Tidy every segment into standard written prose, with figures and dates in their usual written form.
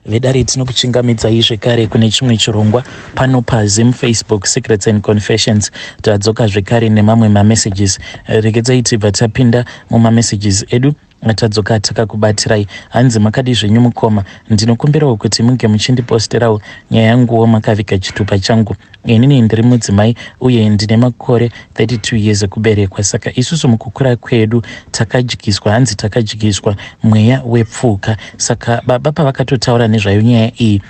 Vedare, tinokuchingamidzai zvekare kune chimwe chirongwa pano paZim Facebook Secrets and Confessions. Tadzoka zvekare nemamwe mamessages. Regedzai tibva tapinda mumamessages edu tadzoka takakubatirai. Hanzi, "Makadi zvenyu mukoma? Ndinokumbirawo kuti munge muchindiposterawo nyaya yanguwo makaviga chitupa changu. Inini ndiri mudzimai uye ndine makore 32 years ekuberekwa. Saka isusu mukukura kwedu takadyiswa, hanzi takadyiswa mweya wepfuka. Saka baba pavakatotaura nezvayo nyaya iyi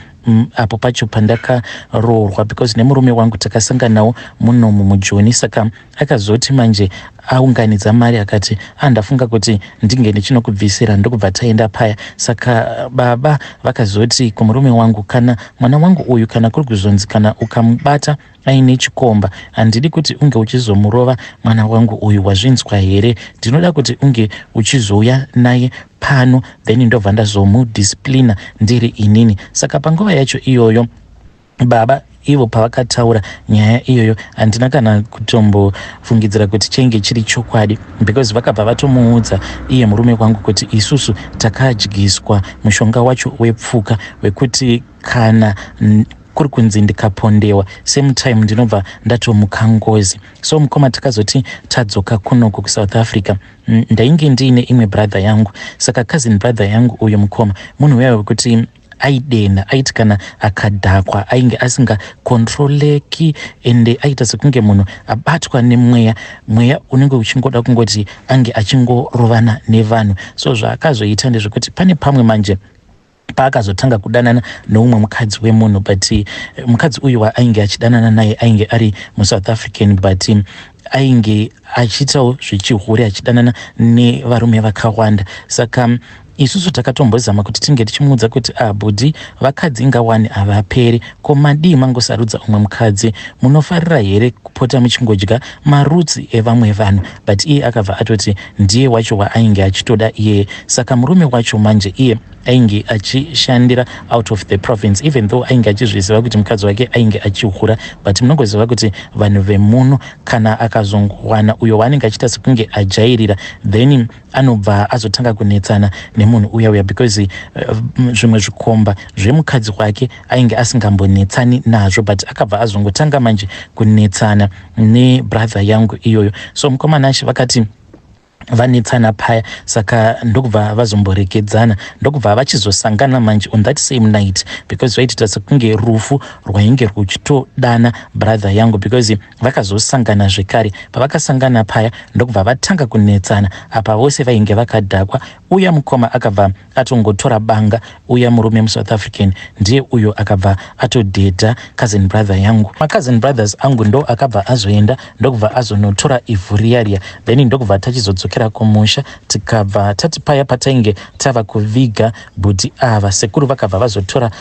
apo pacho pandakaroorwa, because nemurume wangu takasanganawo munomu muJoni. Saka akazoti manje aunganidza mari, akati, 'Andafunga kuti ndinge ndichinokubvisira.' Ndokubva taenda paya. Saka baba vakazoti kumurume wangu, 'Kana mwana wangu uyu, kana kuri kuzonzi kana ukamubata aine chikomba, handidi kuti unge uchizomurova mwana wangu uyu. Wazvinzwa here? Ndinoda kuti unge uchizouya naye pano, then ndobva ndazomudisciplina ndiri inini.' Saka panguva yacho iyoyo, baba ivo pavakataura nyaya iyoyo, handina kana kutombofungidzira kuti chainge chiri chokwadi, because vakabva vatomuudza iye murume wangu kuti isusu takadyiswa mushonga wacho wepfuka, wekuti kana kuri kunzi ndikapondewa, same time ndinobva ndatomuka ngozi. So mukoma, takazoti tadzoka kunoko kuSouth Africa, ndainge ndiine imwe brother yangu. Saka cousin brother yangu uyo, mukoma, munhu uya wekuti aidena, aiti kana akadhakwa ainge asingakontroleki, ende aita sekunge munhu abatwa nemweya, mweya unenge uchingoda kungoti ange achingorovana nevanhu. So zvaakazoita ndezvekuti pane pamwe manje paakazotanga kudanana neumwe mukadzi wemunhu, but mukadzi uyu waainge achidanana naye ainge ari muSouth African, but ainge achiitawo zvechihure, achidanana nevarume vakawanda. Saka isusu takatombozama kuti tinge tichimuudza kuti, 'Abhudhi, vakadzi ingawani, havaperi. Ko madii mangosarudza umwe mukadzi? Munofarira here kupota muchingodya marutsi evamwe vanhu?' But iye akabva atoti ndiye wacho waainge achitoda iyeye. Saka murume wacho manje iye ainge achishandira out of the province, even though ainge achizviziva kuti mukadzi wake ainge achihura. But munongoziva kuti vanhu vemuno, kana akazongowana uyo waanenge achiita sekunge ajairira, then anobva azotanga kunetsana nemunhu uya uya, because zvimwe zvikomba zvemukadzi wake ainge asingambonetsani nazvo, but akabva azongotanga manje kunetsana nebrother yangu iyoyo. So mukomana vakati vanetsana paya, saka ndokubva vazomboregedzana, ndokubva vachizosangana manje on that same night, because vaitoita sekunge rufu rwainge ruchitodana brother yangu, because vakazosangana zvekare. Pavakasangana paya, ndokubva vatanga kunetsana. Apa vose vainge vakadhakwa. Uya mukoma akabva atongotora banga. Uya murume muSouth African ndiye uyo akabva atodhedha cousin brother yangu. Macousin brothers angu ndo akabva azoenda, ndokubva azonotora ivhu riya riya. Then ndokubva tachizodzokera kumusha. Tikabva tati paya patainge tava kuviga bhudhi ava, sekuru vakabva vazotora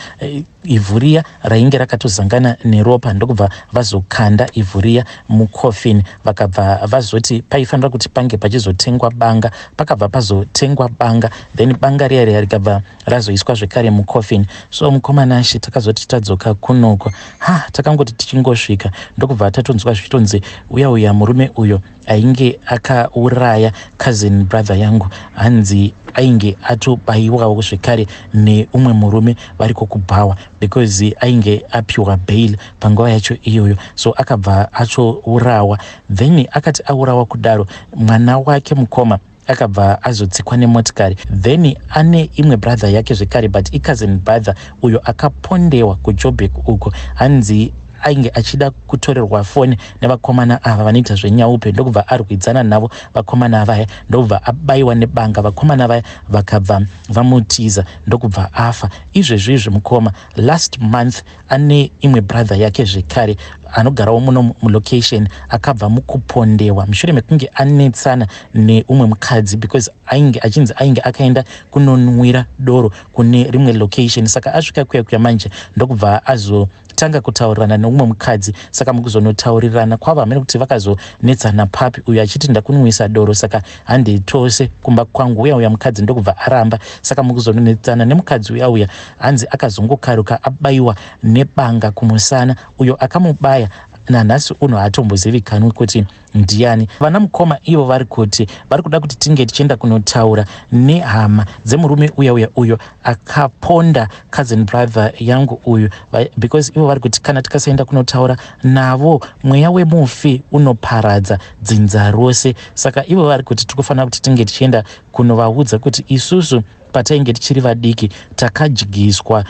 ivhu riya rainge rakatozangana neropa, ndokubva vazokanda ivhu riya mucoffin. Vakabva vazoti paifanira kuti pange pachizotengwa banga. Pakabva pazotengwa banga, then banga riya riya rikabva razoiswa zvekare mucoffin. So mukomanashe, takazoti tadzoka kunoko, ha, takangoti tichingosvika, ndokubva tatonzwa zvichitonzi uya uya murume uyo ainge akauraya cousin brother yangu, hanzi ainge atobayiwawo zvekare neumwe murume variko kubhawa, because ainge apiwa bail panguva yacho iyoyo. So akabva atourawa. Then akati aurawa kudaro, mwana wake, mukoma, akabva azotsikwa nemotikari. Then ane imwe brother yake zvekare, but icousin brother uyo akapondewa kuJobek uko. Hanzi ainge achida kutorerwa foni nevakomana ava vanoita zvenyaupe, ndokubva arwidzana navo vakomana vaya, ndokubva abayiwa nebanga. Vakomana vaya vakabva vamutiza, ndokubva afa. Izvezvi izvi, mukoma, last month ane imwe brother yake zvekare anogarawo muno mulocation, akabva mukupondewa mushure mekunge anetsana neumwe mukadzi, because ainge achinzi ainge akaenda kunonwira doro kune rimwe location. Saka asvika kuya kuya manje, ndokubva azotanga kutaurirana neumwe mukadzi. Saka mukuzonotaurirana kwavo, hamene kuti vakazonetsana papi, uyo achiti, "Ndakunwisa doro, saka handei tose kumba kwangu." Uya uya mukadzi ndokubva aramba. Saka mukuzononetsana nemukadzi uya uya, hanzi akazongokaruka abayiwa nebanga kumusana. Uyo akamubaya Nanhasi uno haatombozivikanwi kuti ndiani. Vana mukoma ivo vari kuti vari kuda kuti tinge tichienda kunotaura nehama dzemurume uya uya uyo akaponda cousin brother yangu uyu, because ivo vari kuti kana tikasaenda kunotaura navo, mweya wemufi unoparadza dzinza rose. Saka ivo vari kuti tiri kufanira kuti tinge tichienda kunovaudza kuti isusu patainge tichiri vadiki takadyiswa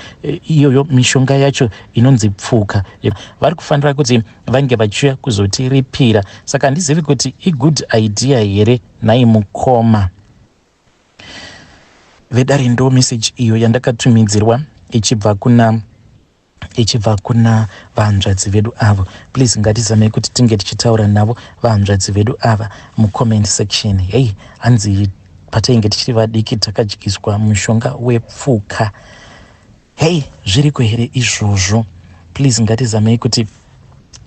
iyoyo mishonga yacho inonzi pfuka. Vari kufanira kuti vange vachiuya kuzotiripira. Saka handizivi kuti igood idea here, nhai mukoma vedare? Ndo message iyo yandakatumidzirwa ichibva kuna vahanzvadzi vedu avo. Please, ngatizamei kuti tinge tichitaura navo vahanzvadzi vedu ava mucomment section. Hei, hanzi patainge tichiri vadiki takadyiswa mushonga wepfuka. Hei, zviriko here izvozvo? Please, ngatizamei kuti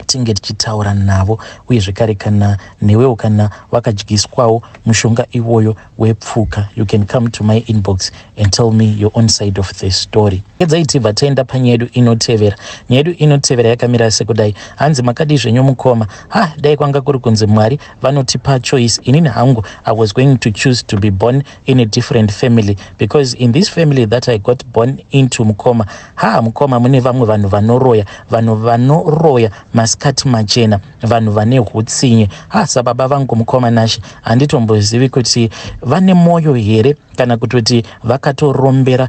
tinge tichitaura navo. Uye zvekare, kana newewo kana wakadyiswawo mushonga iwoyo wepfuka, you can come to my inbox and tell me your own side of the story. Edzai tibva taenda panyaya yedu inotevera. Nyaya yedu inotevera yakamira sekudai. Hanzi, "Makadii zvenyu mukoma? Ha, dai kwanga kuri kunzi Mwari vanotipa choice, inini hangu I was going to choose to be born in a different family, because in this family that I got born into, mukoma, ha, mukoma, mune vamwe vanhu vanoroya, vanhu vanoroya masikati machena, vanhu vane utsinye. Ha, sababa vangu, mukoma Nashe, handitombozivi kuti vane mwoyo here kana kutoti vakatorombera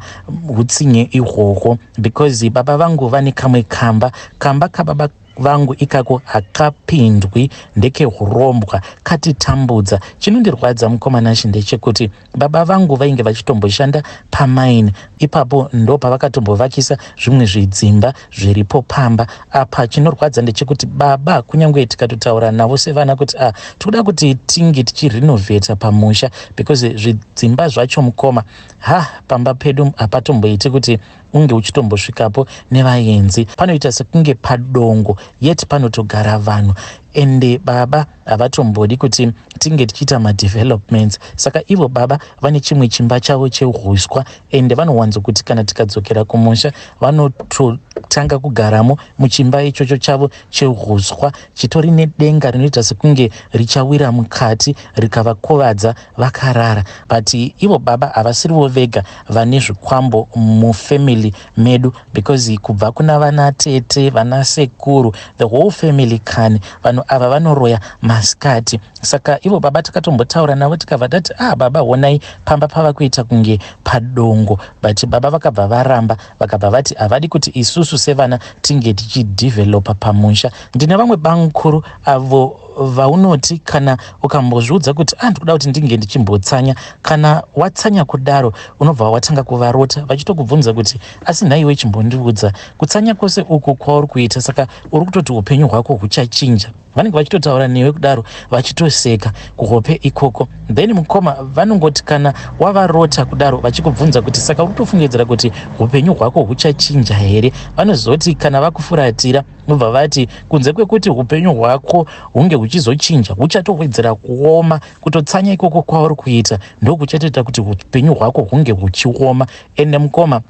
utsinye ihwohwo, because baba vangu vane kamwe kamba, kamba kababa vangu ikako hakapindwi, ndekeurombwa, katitambudza. Chinondirwadza, mukoma Nashe, ndechekuti baba vangu vainge vachitomboshanda pamaini ipapo, ndo pavakatombovakisa zvimwe zvidzimba zviripo pamba apa. Chinorwadza ndechekuti baba, kunyange tikatotaura navo sevana kuti a ah, tikuda kuti tinge tichirenovheta pamusha, because zvidzimba zvacho, mukoma, ha, pamba pedu hapatomboiti kuti unge uchitombosvikapo nevaenzi, panoita sekunge padongo, yet panotogara vanhu. Ende baba havatombodi kuti tinge tichiita madevelopments. Saka ivo baba vane chimwe chimba chavo chehuswa, ende vanowanzokuti kana tikadzokera kumusha vanototanga kugaramo muchimba ichocho chavo chehuswa, chitori nedenga rinoita sekunge richawira mukati rikavakuvadza vakarara. But ivo baba havasirivo vega vane zvikwambo mufamily medu, because kubva kuna vana tete, vana sekuru, the whole family kani, vanhu ava vanoroya masikati. Saka ivo baba takatombotaura navo, tikabva tati, 'Ah, baba, honai pamba pava kuita kunge padongo.' But baba vakabva varamba, vakabva vati havadi kuti isusu sevana tinge tichidhivhelopa pamusha. Ndine vamwe bamukuru avo vaunoti kana ukambozviudza kuti, 'Ah, ndikuda kuti ndinge ndichimbotsanya,' kana watsanya kudaro unobva watanga kuvarota vachitokubvunza kuti, 'Asi nhaiwe, chimbondiudza, kutsanya kwose uku kwauri kuita, saka uri kutoti upenyu hwako huchachinja?' Vanenge vachitotaura newe kudaro vachitoseka kuhope ikoko. Then mukoma, vanongoti kana wavarota kudaro vachikubvunza kuti, 'Saka uri kutofungidzira kuti upenyu hwako huchachinja here?' vanozoti kana vakufuratira, vobva vati, 'Kunze kwekuti upenyu hwako hunge huchizochinja, huchatowedzera kuoma. Kutotsanya ikoko kwauri kuita ndokuchatoita kuti upenyu hwako hunge huchioma.' Ende mukoma,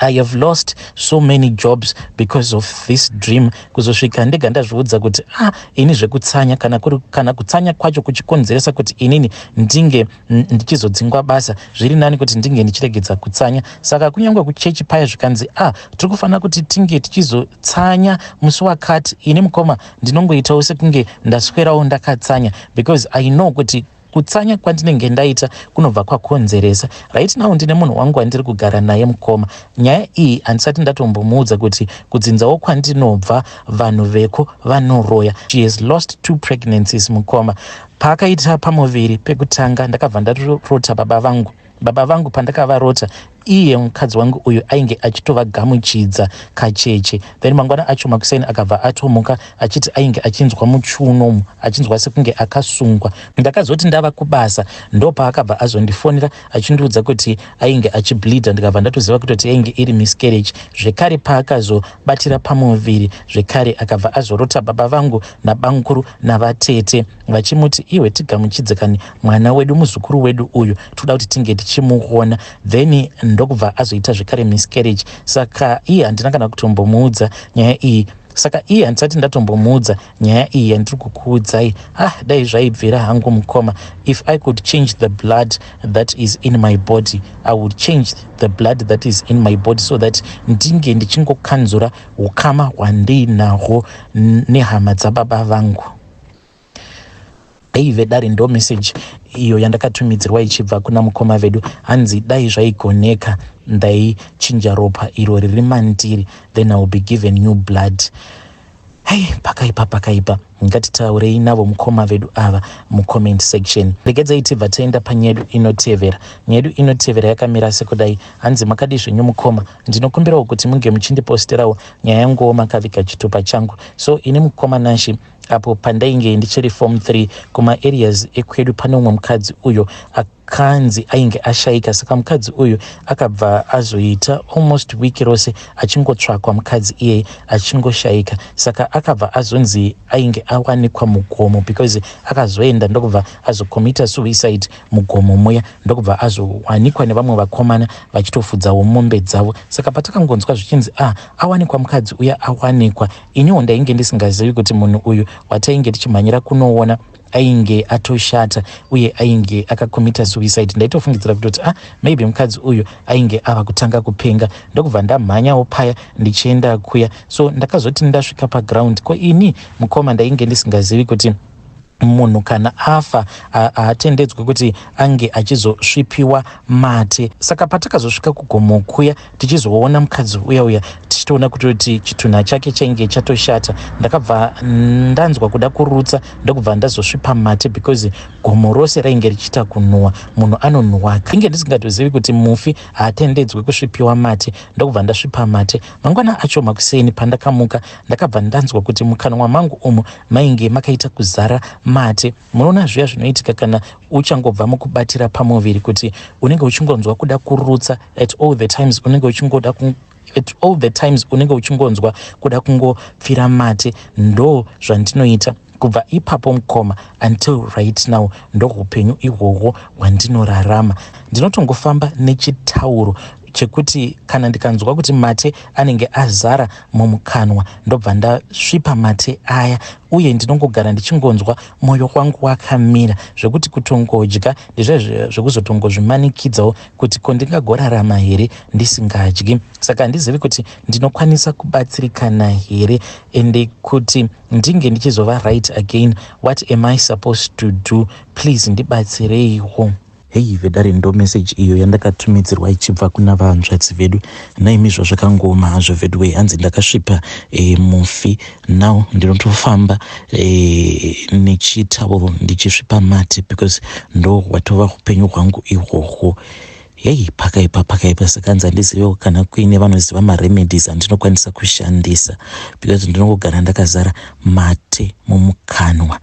I have lost so many jobs because of this dream, kuzosvika ndega ndazviudza kuti, ah, ini zvekutsanya, kana kutsanya kwacho kuchikonzeresa kuti inini ndinge ndichizodzingwa basa, zviri nani kuti ndinge ndichiregedza kutsanya. Saka kunyange kuchechi paya zvikanzi, 'Ah, tiri kufanira kuti tinge tichizotsanya musi wakati,' ini mukoma ndinongoitawo sekunge ndaswerawo ndakatsanya, because I know kuti kutsanya kwandinenge ndaita kunobva kwakonzeresa. Right now ndine munhu wangu wandiri kugara naye, mukoma. Nyaya iyi handisati ndatombomuudza kuti kudzinzawo kwandinobva vanhu veko vanoroya. She has lost two pregnancies, mukoma. Paakaita pamuviri pekutanga, ndakabva ndarota baba vangu. Baba vangu pandakavarota, iye mukadzi wangu uyu ainge achitovagamuchidza kacheche. Then mangwana acho makuseni akabva atomuka achiti ainge achinzwa muchiunomu, achinzwa sekunge akasungwa. Ndakazoti ndava kubasa, ndopaakabva azondifonera achindiudza kuti ainge achibleedha. Ndikabva ndatoziva kutoti yainge iri miscarriage. Zvekare paakazobatira pamuviri zvekare, akabva azorota baba vangu nabamukuru navatete vachimuti, 'Iwe, tigamuchidze kani mwana wedu, muzukuru wedu uyu, toda kuti tinge tichimuona.' Then ndokubva azoita zvekare miscarriage. Saka iye handina kana kutombomuudza nyaya iyi. Saka iye handisati ndatombomuudza nyaya iyi yandiri kukuudzai. Ah, dai zvaibvira hangu mukoma. If I could change the blood that is in my body, I would change the blood that is in my body so that ndinge ndichingokanzura ukama hwandiinahwo nehama dzababa vangu. Hei vedare, ndo message iyo yandakatumidzirwa ichibva kuna mukoma vedu. Hanzi dai zvaigoneka ndaichinja ropa iro riri mandiri, then I will be given new blood. Hei, pakaipa, pakaipa. Ngatitaurei navo mukoma vedu ava mucomment section. Regedzai tibva taenda panyedu inotevera. Nyedu inotevera yakamira sekudai. Hanzi, "Makadi zvenyu mukoma? Ndinokumbirawo kuti munge muchindiposterawo nyaya yanguwo makaviga chitupa changu. So ini mukoma Nashi, apo pandainge ndichiri form 3, kumaareas ekwedu pane umwe mukadzi uyo akanzi ainge ashayika. Saka mukadzi uyu akabva azoita almost wiki rose achingotsvakwa, mukadzi iyeye achingoshayika. Saka akabva azonzi ainge awanikwa mugomo, because akazoenda ndokubva azocommita suicide mugomo muya, ndokubva azowanikwa nevamwe vakomana vachitofudzawo mombe dzavo. Saka patakangonzwa zvichinzi, ah, awanikwa mukadzi uya awanikwa, iniwo ndainge ndisingazivi kuti munhu uyu watainge tichimhanyira kunoona ainge atoshata uye ainge akacommita suicide. Ndaitofungidzira kutoti, ah, maybe mukadzi uyu ainge ava kutanga kupenga, ndokubva ndamhanyawo paya ndichienda kuya. So ndakazoti ndasvika paground, ko ini mukoma ndainge ndisingazivi kuti munhu kana afa haatendedzwi kuti ange achizosvipiwa mate. Saka patakazosvika kugomo kuya tichizoona mukadzi uya uya, tichitoona kutoti chitunha chake chainge chatoshata, ndakabva ndanzwa kuda kurutsa, ndokubva ndazosvipa mate, because gomo rose rainge richiita kunhuhwa, munhu anonhuhwa. Inge ndisingatozivi kuti mufi haatendedzwi kusvipiwa mate, ndokubva ndasvipa mate. Mangwana acho makuseni pandakamuka, ndakabva ndanzwa kuti mukanwa mangu umu mainge makaita kuzara mate. Munoona zviya zvinoitika kana uchangobva mukubatira pamuviri, kuti unenge uchingonzwa kuda kurutsa at all the times, unenge uchingoda at all the times, unenge uchingonzwa kuda kungopfira mate. Ndo zvandinoita kubva ipapo mukoma until right now. Ndohupenyu ihwohwo hwandinorarama. Ndinotongofamba nechitauro chekuti kana ndikanzwa kuti mate anenge azara mumukanwa, ndobva ndasvipa mate aya. Uye ndinongogara ndichingonzwa mwoyo wangu wakamira, zvekuti kutongodya ndizvo zvekuzotongozvimanikidzawo kuti ko ndingagorarama here ndisingadyi. Saka handizivi kuti ndinokwanisa kubatsirikana here, ende kuti ndinge ndichizova right again, what am I supposed to do? Please ndibatsireiwo." Hei vedare, ndo message iyo yandakatumidzirwa ichibva kuna vanzvadzi vedu. Naimi zvazvakangooma hazvo veduwei. Hanzi ndakasvipa mufi, now ndinotofamba nechitawel ndichisvipa mate, because ndo hwatova upenyu hwangu ihwohwo. Hei, pakaipa, pakaipa. Saka hanzi handiziviwo kana kuine vanoziva maremedies andinokwanisa kushandisa, because ndinongogara ndakazara mate mumukanwa.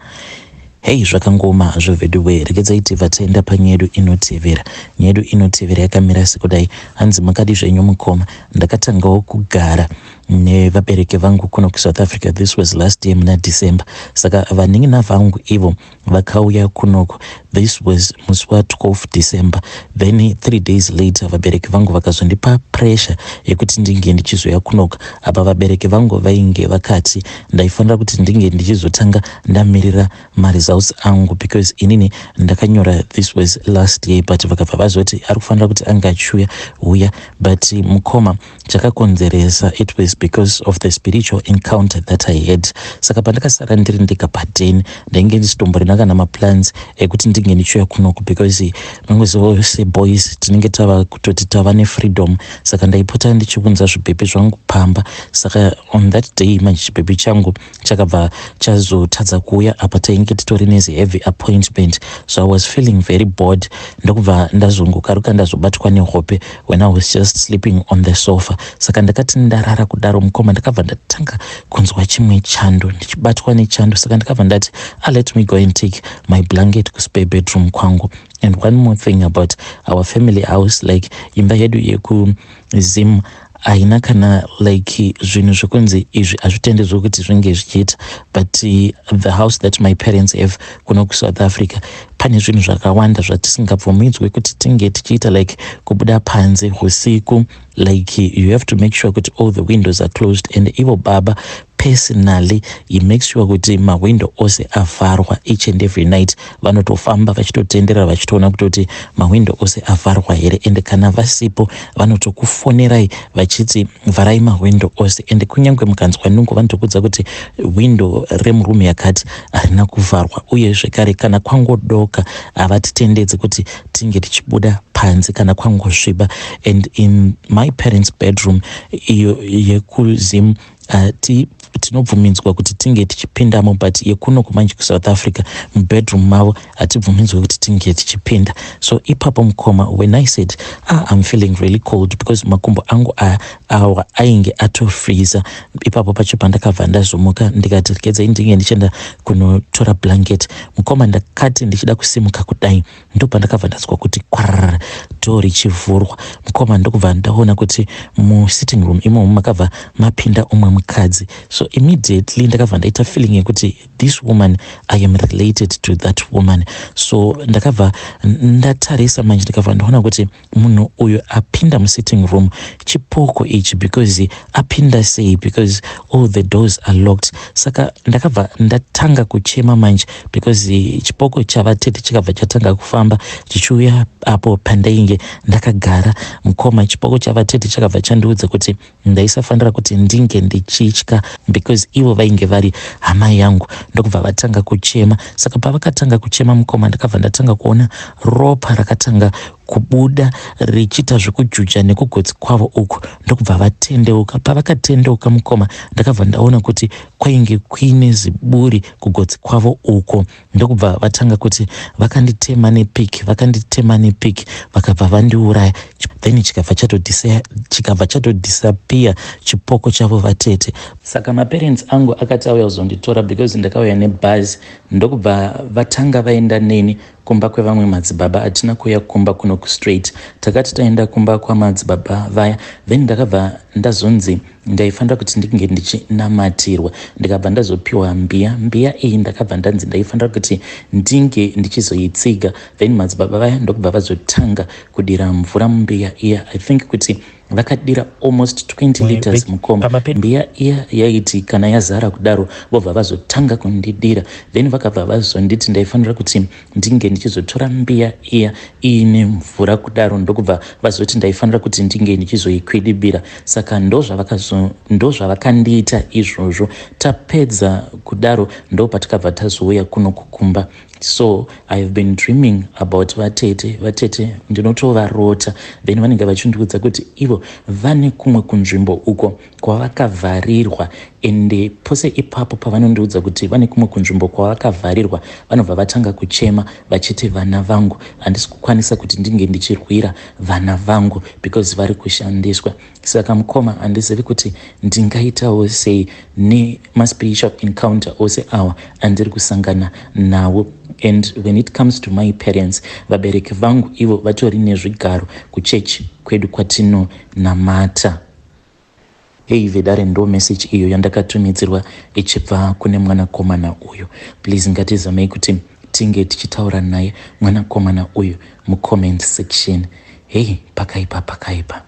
Hei, zvakangooma hazvo veduwe. Regedzai tibva taenda panyedu inotevera. Nyedu inotevera yakamira sekudai. Hanzi, "Makadi zvenyu mukoma? Ndakatangawo kugara nevabereki vangu kuno kuSouth Africa. This was last year muna December. Saka vanin'ina vangu ivo vakauya kunoko. This was musi wa12 December. Then 3 days later vabereki vangu vakazondipa pressure yekuti ndinge ndichizoya kunoko. Apa vabereki vangu vainge vakati ndaifanira kuti ndinge ndichizotanga ndamirira maresults angu, because inini ndakanyora, this was last year, but vakabva vazoti ari kufanira kuti ange achiuya uya. But mukoma, chakakonzeresa, it was because of the spiritual encounter that I had. Saka pandakasara ndiri ndega padeni, ndainge ndisitomborina kana maplans ekuti ndinge ndichiuya kunoku, because mangozivawo seboys tinenge tava kutoti tava nefreedom. Saka ndaipota ndichiunza zvibhebhi zvangu pamba. Saka on that day manje chibhebhi changu chakabva chazotadza kuuya, apa tainge titori neziheavy appointment. So I was feeling very bored, ndokubva ndazongokaruka ndazobatwa nehope when I was just sleeping on the sofa. Saka ndakati ndarara kudaro mukoma, ndakabva ndatanga kunzwa chimwe chando, ndichibatwa nechando. Saka ndakabva ndati, ah, let me go and take my blanket kuspare bedroom kwangu. And one more thing about our family house, like imba yedu yekuZim haina kana like zvinhu zvekunzi izvi hazvitendedzwe kuti zvinge zvichiita, but the house that my parents have kuno kuSouth Africa, pane zvinhu zvakawanda zvatisingabvumidzwe kuti tinge tichiita, like kubuda panze usiku. Like you have to make sure kuti all the windows are closed. And ivo baba Personally, he makes sure kuti mahwindo ose avharwa each and every night. Vanotofamba vachitotenderera vachitoona kutoti mahwindo ose avharwa here, ende kana vasipo vanotokufonerai vachiti vharai mahwindo ose. Ende kunyange mukanzwa nungo, vanotokudza kuti hwindo remurumu yakati harina kuvharwa. Uye zvekare kana kwangodoka, havatitendedzi kuti tinge tichibuda panze kana kwangosviba. And in my parents' bedroom iyo yekuZim, tinobvumidzwa kuti tinge tichipindamo, but yekuno kumanje kuSouth Africa, mubedroom mavo hatibvumidzwe kuti tinge tichipinda. So ipapo mukoma, when I said, "Ah, I'm feeling really cold," because makumbo angu awa ainge atofreeza. Ipapo pacho pandakabva ndazomuka, ndikati regedzai ndinge ndichienda kunotora blanket. Mukoma, ndakati ndichida kusimuka kudai, ndo pandakabva ndanzwa kuti kwarara, door richivhurwa. Mukoma, ndokubva ndaona kuti musitting room imomo makabva mapinda umwe mukadzi. So immediately ndakabva ndaita feeling yekuti this woman, I am related to that woman. So ndakabva ndatarisa manje, ndakabva ndaona kuti munhu uyu apinda musitting room chipoko ichi, because apinda sei? Because all the doors are locked. Saka ndakabva ndatanga kuchema manje, because chipoko chavatete chikabva chatanga kufamba chichiuya apo pandainge ndakagara. Mukoma, chipoko chavatete chakabva chandiudza kuti ndaisafanira kuti ndinge ndichitya, because ivo vainge vari hama yangu. Ndokubva vatanga kuchema. Saka pavakatanga kuchema, mukoma, ndakabva ndatanga kuona ropa rakatanga kubuda richiita zvekujuja nekugotsi kwavo uku. Ndokubva vatendeuka. Pavakatendeuka, mukoma, ndakabva ndaona kuti kwainge kuine ziburi kugotsi kwavo uko. Ndokubva vatanga kuti vakanditema nepiki, vakanditema nepiki, vakabva vandiuraya. Then chikabva chatodisappear chipoko chavo vatete. Saka maparents angu akati auya kuzonditora, because ndakauya nebhazi, ndokubva vatanga vaenda neni kumba kwevamwe madzibaba. Hatina kuuya kumba kuno kustraight. Takati taenda kumba kwamadzibaba vaya, then ndakabva ndazonzi ndaifanira kuti ndinge ndichinamatirwa. Ndikabva ndazopiwa mbiya. Mbiya iyi ndakabva ndanzi ndaifanira kuti ndinge ndichizoitsiga. Then madzibaba vaya ndokubva vazotanga kudira mvura mumbiya iya. I think kuti vakadira almost 20 liters, mukoma. Mbiya iya yaiti kana yazara kudaro, vobva vazotanga kundidira. Then vakabva vazonditi ndaifanira kuti ndinge ndichizotora mbiya iya iine mvura kudaro, ndokubva vazoti ndaifanira kuti ndinge ndichizoikwidibira. Saka ndozvavakandiita izvozvo. Tapedza kudaro, ndo patikabva tazouya kuno kukumba. So I have been dreaming about vatete. Vatete ndinotovarota, then vanenge vachindiudza kuti ivo vane kumwe kunzvimbo uko kwavakavharirwa. Ende pose ipapo pavanondiudza kuti vane kumwe kunzvimbo kwavakavharirwa, vanobva vatanga kuchema vachiti, "Vana vangu, handisi kukwanisa kuti ndinge ndichirwira vana vangu because vari kushandiswa." Saka mukoma, handizivi kuti ndingaitawo sei nemaspiritual encounter ose awa andiri kusangana nawo. And when it comes to my parents, vabereki vangu ivo vatori nezvigaro kuchechi kwedu kwatinonamata. Hei vedare, ndo message iyo yandakatumidzirwa ichibva kune mwanakomana uyu. Please, ngatizamei kuti tinge tichitaura naye mwanakomana uyu mucomment section. Hei, pakaipa, pakaipa.